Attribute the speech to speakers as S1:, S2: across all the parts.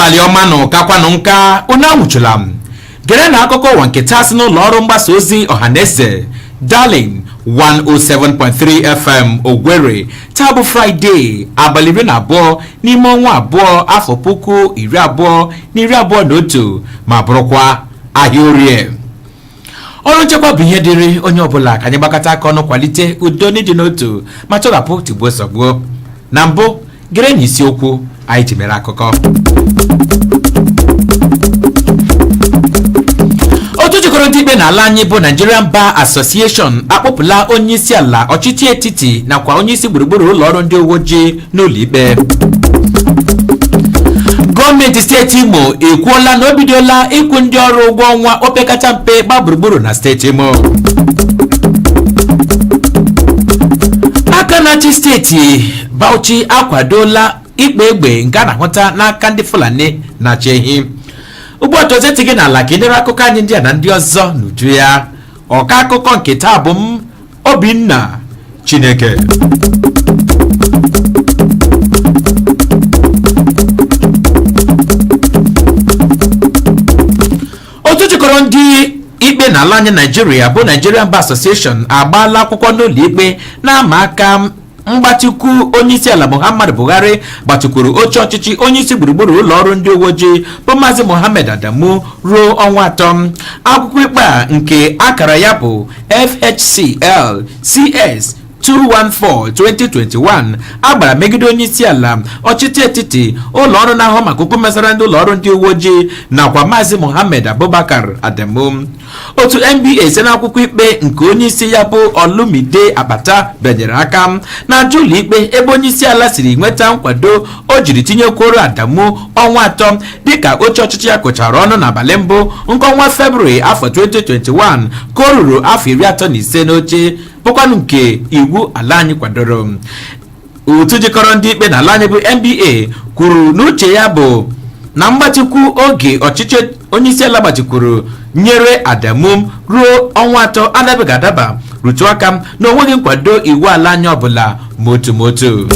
S1: Abalị ọma na ụkakwanụ nka unu anwụchula m. Gere na akụkọ ụwa nke taa si n'ụlọ ọrụ mgbasa ozi Ọhaneze Darling 107.3 FM Owerri. Taa bụ Fraịde, abalị 12 n'ime ọnwa abụọ, afọ 2021, ma bụrụkwa ahịa Orie. Ọrụ nchekwa bụ ihe dịrị onye ọbụla. Ka anyị gbakọta aka ọnụ kwalite udo n'ịdị n'otu ma chọghapụ tigbuo zọgbuo. Na mbụ, gere na isiokwu anyị ji mere akụkọ. Otu jikọrọ ndị ikpe n'ala anyị bụ Nigerian Bar Association akpọpụla onye isi ala ọchịchị etiti nakwa onye isi gburugburu ụlọ ọrụ ndị uwe ojii n'ụlọ ikpe. Gọọmenti steeti Imo ekwuola na o bidola ịkwụ ndị ọrụ ụgwọ ọnwa opekata mpe gba gburugburu na steeti Imo. Aka na-achị steeti Bauchi akwadola ikpe egbe nke a na-ahụta n'aka ndị Fulani na-achị ehi. Ugbu a, tọzie ntị gị n'ala ka ị nere akụkọ anyị ndị a na ndị ọzọ n'uju ya. Ọka akụkọ nke taa bụ m, Obinna Chineke. Otu jikọrọ ndị ikpe n'ala anyị Naijiria bụ Nigerian Bar Association agbaala akwụkwọ n'ụlọ ikpe na-ama aka mgbatịkwu onyeisiala Muhammadu Buhari gbatịkwuru oche ọchịchị onyeisi gburugburu ụlọ ọrụ ndị uwe ojii bụ Maazị Mohammed Adamu ruo ọnwa 3. Akwụkwọ ikpe a nke akara ya bụ FHCL CS 214/2021 agbara megide onyeisiala ọchịchị etiti, ụlọ ọrụ na-ahụ maka okwu metụtara ndị ụlọ ọrụ ndị uwe ojii nakwa Maazị Mohammed Abubakar Adamu. Otu NBA site n'akwụkwọ ikpe nke onyeisi ya bụ Olumide Akpata bịanyere aka na-ajụ ụlọ ikpe ebe onyeisi ala siri nweta nkwado o jiri tinyekwuoro Adamu ọnwa 3 dịka oche ọchịchị ya kụchara ọnụ n'abalị mbụ nke ọnwa Febrụwarị afọ 2021 ka o ruru afọ 35 n'oche, bụkwanụ nke iwu ala anyị kwadoro. Otu jikọrọ ndị ikpe n'ala anyị bụ NBA kwuru n'uche ya bụ na mgbatịkwu oge ọchịchị onyeisiala gbatịkwuru nyere Adamu ruo ọnwa 3 adabaghị adaba, rụtụ aka na onweghị nkwado iwu ala anyị ọbụla ma otu ma otu.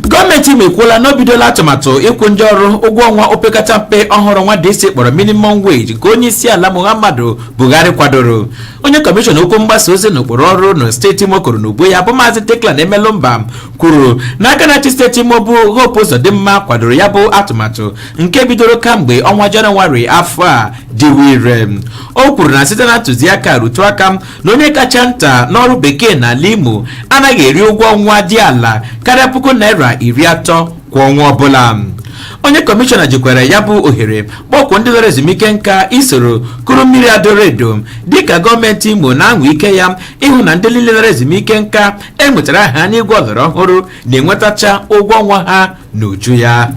S1: Gọọmenti Imo ekwuola na o bidola atụmatụ ịkwụ ndị ọrụ ụgwọ ọnwa opekata mpe ọhụrụ nwa DC kpọrọ minimum wage nke onye isi ala Muhammadu Buhari kwadoro. Onye kọmishọna okwu mgbasa ozi na ụkpụrụ ọrụ na steeti Imo kwuru n'ugbo ya bụ Maazị Declan Emelumba kwuru na aka na-achị steeti Imo bụ Hope Uzodimma kwadoro ya bụ atụmatụ nke bidoro kamgbe ọnwa Jenụwarị afọ a dịwa ire. O kwuru na site na ntụziaka rutu aka na onye kacha nta n'ọrụ bekee n'ala Imo anaghị eri ụgwọ ọnwa dị ala karịa ₦30,000 kwa ọnwa ọbụla. Onye kọmishọna jikwara ya bụ ohere kpọkwuo ndị lara ezumike nka isoro kụrụ mmiri adoro edo dịka gọọmenti Imo na-anwa ike ya ịhụ na ndị niile lara ezumike nka enwetara aha n'igwe ọlọrọ ọhụrụ na-enwetacha ụgwọ ọnwa ha n'uju ya.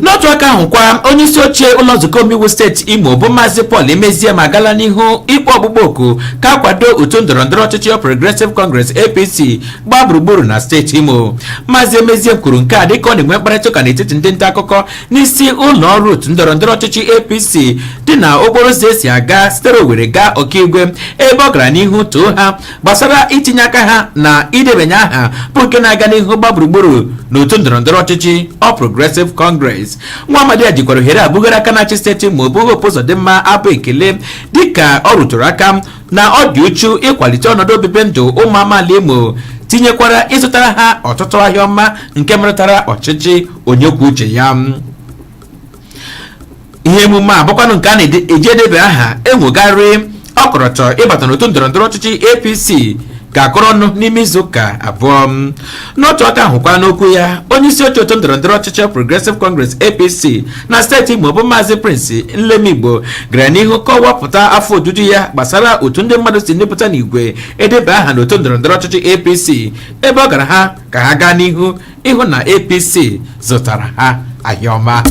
S1: N'otu aka ahụ kwa, onye isi oche ụlọ nzukọ omeiwu steeti Imo bụ Maazị Paul Emezie ma gala n'ihu ịkpọ ọkpụkpọ oku ka akwado otu ndọrọndọrọ ọchịchị Progressive Congress APC gbaa gburugburu na steeti Imo. Maazị Emezie kwuru nke a dịka ọ na-enwe mkparịta ụka n'etiti ndị nta akụkọ n'isi ụlọ ọrụ otu ndọrọndọrọ ọchịchị APC dị na okporo ụzọ esi aga sitere Owerri gaa Okigwe, ebe ọ gara n'ihu too ha gbasara itinye aka ha na idebanye aha bụ nke na-aga n'ihu gba gburugburu n'otu ndọrọndọrọ ọchịchị All Progressive Congress. Nwa amadi a jikwara ohere abụgara aka na-achị steeti Imo bụ Hope Uzodimma abụ ekele dịka ọ rụtụrụ aka na ọ dị uchu ịkwalite ọnọdụ obibi ndụ ụmụ amaala Imo, tinyekwara ịzụtara ha ọtụtụ ahịa ọma nke metụtara ọchịchị onye kwuo uche ya. Ihe emume a bụkwanụ nke a na-eji edebe aha enwegharị ọkọlọtọ ịbata n'otu ndọrọndọrọ ọchịchị APC ga-akọrọ ọnụ n'ime izu ụka 2. N'otu aka ahụkwa n'okwu ya, onye isi oche otu ndọrọndọrọ ọchịchị Progressive Congress APC na steeti Imo bụ Maazị Prince Nlemigbo gara n'ihu kọwapụta afọ ojuju ya gbasara otu ndị mmadụ si ndepụta n'igwe edeba aha n'otu ndọrọndọrọ ọchịchị APC, ebe ọ gara ha ka ha gaa n'ihu ịhụ na APC zụtara ha ahịa ọma.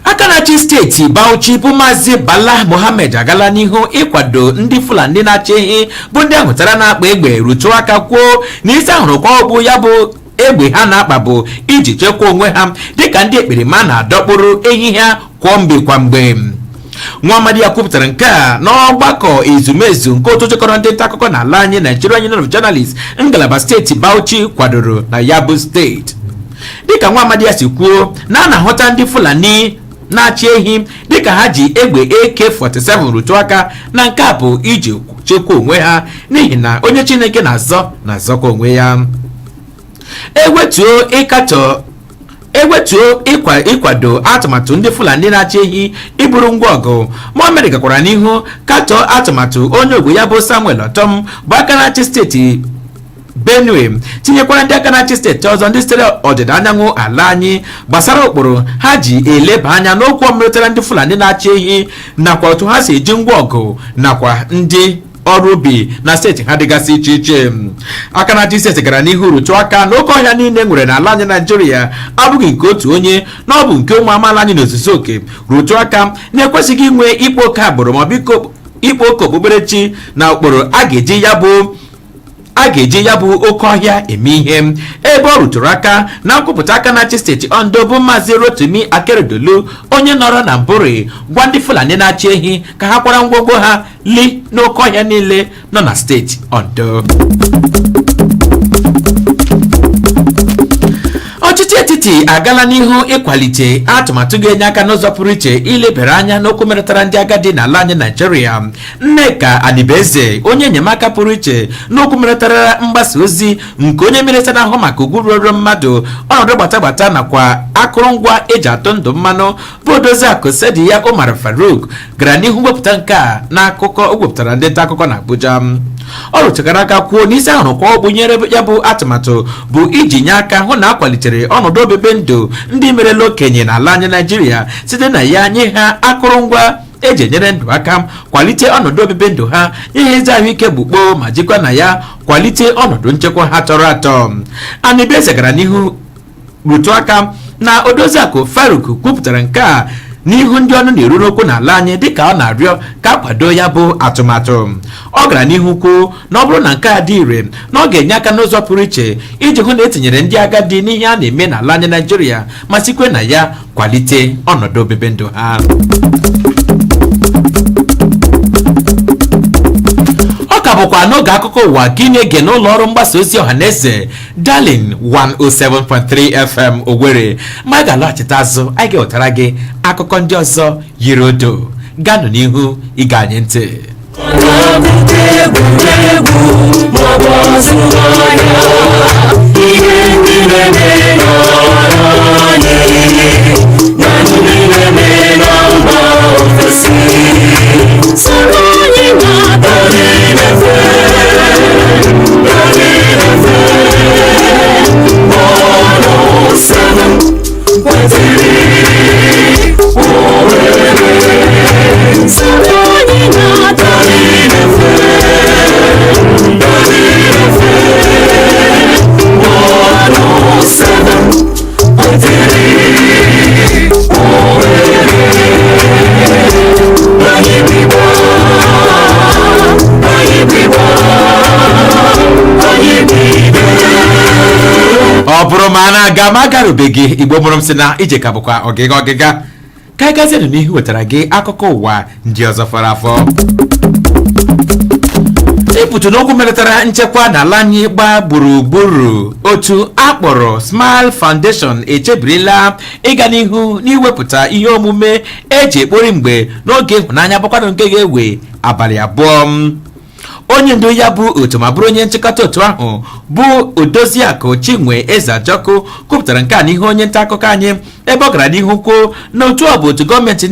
S1: Aka na-achị steeti Bauchi bụ Maazị Bala Mohammed agala n'ihu ịkwado ndị Fulani na-achị ehi bụ ndị ahụtara na-akpa egbe, rụtụ aka kwuo na isi ahụrụ kwa ọgbụ ya bụ egbe ha na-akpa bụ iji chekwaa onwe ha dịka ndị ekperima na-adọkpụrụ ehi ha kwa mgbe kwa mgbe. Nwa amadi ya kwupụtara nke a n'ọgbakọ ezumezu nke otu jikọrọ ndị nta akụkọ n'ala anyị, Nigerian Union of Journalists, ngalaba steeti Bauchi kwadoro na ya bụ steeti. Dịka nwa amadi ya si kwuo, na a na-ahụta ndị Fulani na-achị ehi dịka ha ji egbe AK-47 rụtụ aka na nke a bụ iji chekwa onwe ha, n'ihi na onye Chineke na-azọ na-azọkwa onwe ya. Ewetuo ịkatọ, ewetuo ịkwado atụmatụ ndị Fulani na-achị ehi iburu ngwa ọgụ, Mohammed gakwara n'ihu katọọ atụmatụ onye ogbo ya bụ Samuel Ortom, bụ aka na-achị steeti Benue, tinyekwara ndị aka na-achị steeti ọzọ ndị sitere ọdịda anyanwụ ala anyị, gbasara ụkpụrụ ha ji eleba anya n'okwu metụtara ndị Fulani na-achị ehi nakwa otu ha si eji ngwa ọgụ nakwa ndị ọrụ ubi na steeti ha dịgasị iche iche. Aka na-achị steeti gara n'ihu rụtụ aka na oke ọhịa niile nwere n'ala anyị Naijiria abụghị nke otu onye, na ọ bụ nke ụmụ amaala anyị n'ozuzu oke, rụtụ aka na-ekwesịghị inwe ikpe oke agbụrụ maọbụ ikpe oke okpukperechi na ụkpụrụ a ga-eji ya bụ oke ọhịa eme ihe. Ebe ọ rụtụrụ aka na nkwupụta aka na-achị steeti Ondo bụ Maazị Rotimi Akeredolu, onye nọrọ na mbụri gwa ndị Fulani na-achị ehi ka ha kwara ngwongwo ha li n'oke ọhịa niile nọ na steeti Ondo. Ọchịchị etiti agala n'ihu ịkwalite atụmatụ ga-enye aka n'ụzọ pụrụ iche ilebara anya n'okwu metụtara ndị agadi n'ala anyị Naijiria. Nneka Anibeze, onye enyemaka pụrụ iche n'okwu metụtara mgbasa ozi nke onye minista na-ahụ maka ugwu ruru mmadụ, ọnọdụ gbatagbata nakwa akụrụngwa eji atụ ndụ mmanụ, bụ Odoziakụ Sadiya Umar Faruk, gara n'ihu wepụta nke a n'akụkọ o wepụtara ndị nta akụkọ na Abuja. Ọ rụtụkara aka kwuo n'isi ahụrụ kwa ọkpụ nyere ya bụ atụmatụ bụ iji nye aka hụ na akwalitere ọnọdụ obibi ndụ ndị merela okenye n'ala anyị Naijiria, site na ya nye ha akụrụngwa eji enyere ndụ aka, kwalite ọnọdụ obibi ndụ ha, nye ha ezi ahụike gbukpo, ma jikwa na ya kwalite ọnọdụ nchekwa ha tọrọ atọ. Anibeze gara n'ihu rụtụ aka na Odoziakụ Faruk kwupụtara nke a n'ihu ndị ọnụ na-eru n'okwu n'ala anyị dịka ọ na-arịọ ka akwado ya bụ atụmatụ. Ọ gara n'ihu kwuo na ọ bụrụ na nke a dị ire, na ọ ga-enye aka n'ụzọ pụrụ iche iji hụ na etinyere ndị agadi n'ihe a na-eme n'ala anyị Naijiria, ma sikwe na ya kwalite ọnọdụ obibi ndụ ha. Ọ ka bụkwa n'oge akụkọ ụwa ka ị na-ege n'ụlọ ọrụ mgbasa ozi ọha na eze Darling 107.3 FM Owerri. Ma a ga-alọghachite azụ, anyị ga-ewetara gị akụkọ ndị ọzọ yiri odo. Ganụ n'ihu ige anyị ntị.
S2: Egwuregwu maọbụ azụmahịa, ihe ndị na-eme n'ala anyị na ndị na-eme na mba ofesi, soro anyị na Darling FM, Darling FM 107.3 Owerri. Soro anyị na Darling FM, Darling FM 107.3 Owerri. Anyị bụ Igbo, anyị bụ Igbo, anyị bụ Igbo.
S1: Ọ bụrụ ma a na-aga ma agarubeghị, Igbo mụrụ m sị na ije ka bụkwa ọgịga ọgịga. Ka anyị gazienụ n'ihu wetara gị akụkọ ụwa ndị ọzọ fọrọ afọ. Ịpụtụ n'okwu metụtara nchekwa n'ala anyị gbaa gburugburu, otu akpọrọ Smile Foundation echebirila ịga n'ihu n'iwepụta ihe omume eji ekpori mgbe n'oge ịhụnanya, bụkwanụ nke ga-ewe abalị 2. Onye ndu ya bụ otu ma bụrụ onye nchịkọta otu ahụ bụ Odoziakụ Chinwe Ezeajọkụ kwupụtara nke a n'ihu onye nta akụkọ anyị, ebe ọ gara n'ihu kwuo na otu ọ bụ otu gọọmenti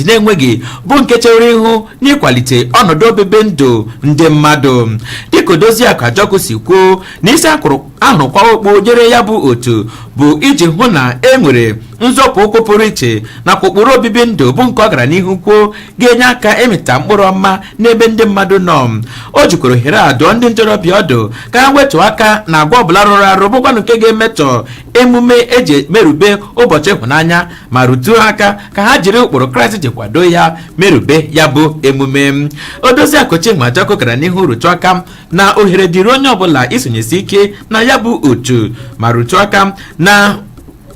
S1: na-enweghị, bụ nke chere ihu n'ịkwalite ọnọdụ obibi ndụ ndị mmadụ. Dịka Odoziakụ Ajọkụ si kwuo, na isi ahụrụkwa okpu nyere ya bụ otu bụ iji hụ na e nwere nzọpụ ụkwụ pụrụ iche nakwa ụkpụrụ obibi ndụ, bụ nke ọ gara n'ihu kwuo ga-enye aka ịmịta mkpụrụ ọma n'ebe ndị mmadụ nọ. O jikwara ohere a dụọ ndị ntorobịa ọdụ ka ha wetuo aka na agwa ọbụla rụrụ arụ, bụkwanụ nke ga-emetọ emume eji merube ụbọchị ịhụnanya, ma rutuo aka ka ha jiri ụkpụrụ Kraịst ji kwado ya merube ya bụ emume. Odoziakụ Chinwe Ajọkụ gara n'ihu rụtụ aka na ohere dịrị onye ọbụla isonyesi ike na ya bụ otu, ma rụtụ aka na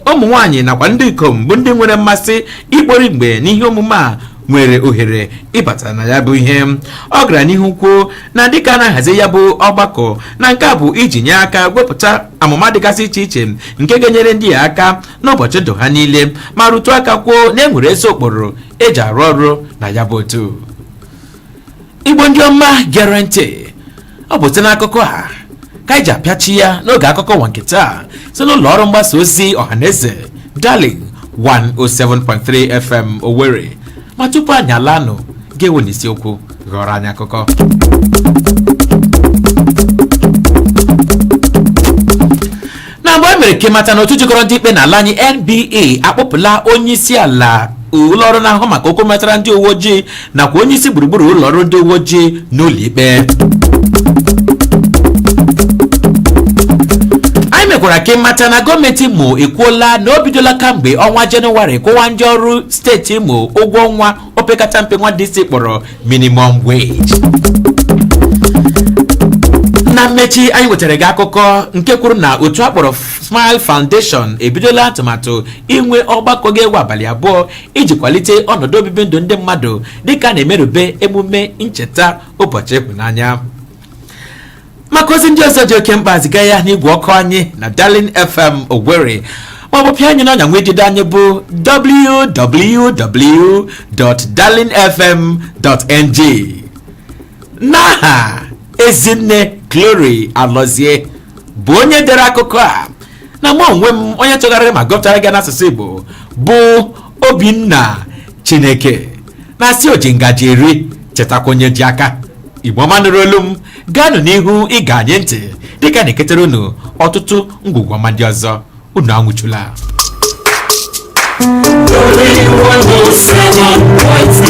S1: Ụmụ nwaanyị nakwa ndị ikom bụ ndị nwere mmasị ikpori mgbe n'ihe omume a nwere ohere ịbata na ya bụ ihe. Ọ gara n'ihu kwuo na dịka a na-ahazi ya bụ ọgbakọ, na nke a bụ iji nye aka wepụta amụma dịgasị iche iche nke ga-enyere ndị ya aka n'ụbọchị ndụ ha niile, ma rụtụ aka kwuo na e nwere ezi ụkpụrụ eji arụ ọrụ na ya bụ otu. Igbo ndị ọma gere ntị, ọ bụ site n'akụkọ a ka anyị ji apịachi ya n'oge akụkọ ụwa nke taa site n'ụlọ ọrụ mgbasa ozi Ọhaneze, Darling 107.3 FM Owerri. Ma tupu anyị alanụ, ga-ewe n'isiokwu ghọrọ anyị akụkọ. Na mgbe e mere ka ịmata na otu jikọrọ ndị ikpe n'ala anyị, NBA, akpọpụla onye isi ala ụlọọrụ na-ahụ maka okwu metara ndị uwe ojii nakwa onye isi gburugburu ụlọọrụ ndị uwe ojii n'ụlọ ikpe. Anyị mekwara ka ịmata na gọọmenti Imo ekwuola na o bidola kamgbe ọnwa Jenụwarị kwụwa ndị ọrụ steeti Imo ụgwọ ọnwa opekata mpe nwa DC kpọrọ minimum wage. Na mmechi, anyị wetara gị akụkọ nke kwuru na otu a kpọrọ Smile Foundation ebidola atụmatụ inwe ọgbakọ ga-ewe abalị 2 iji kwalite ọnọdụ obibi ndụ ndị mmadụ dịka a na-emerube emume ncheta ụbọchị ịhụnanya. Maka ozi ndị ọzọ dị oke mkpa, ziga ya n'igwe ọkụ anyị na Darling FM Owerri, maọbụ pịa anyị n'ọnya nwa ejide anyị bụ www.darlingfm.ng. N'aha Ezinne Glory Alọzie bụ onye dere akụkọ a, na mụ onwe m onye tụgharịrị ma gụpụtara gị n'asụsụ Igbo bụ Obinna Chineke, na-asị oji ngaji eri chetakwa onye ji aka. Igbo ọma nụrụ olu m, gaanụ n'ihu ịga anyị ntị dịka na-eketara unu ọtụtụ ngwugwu ọma ndị ọzọ. Unu anwụchula.
S2: 107.3.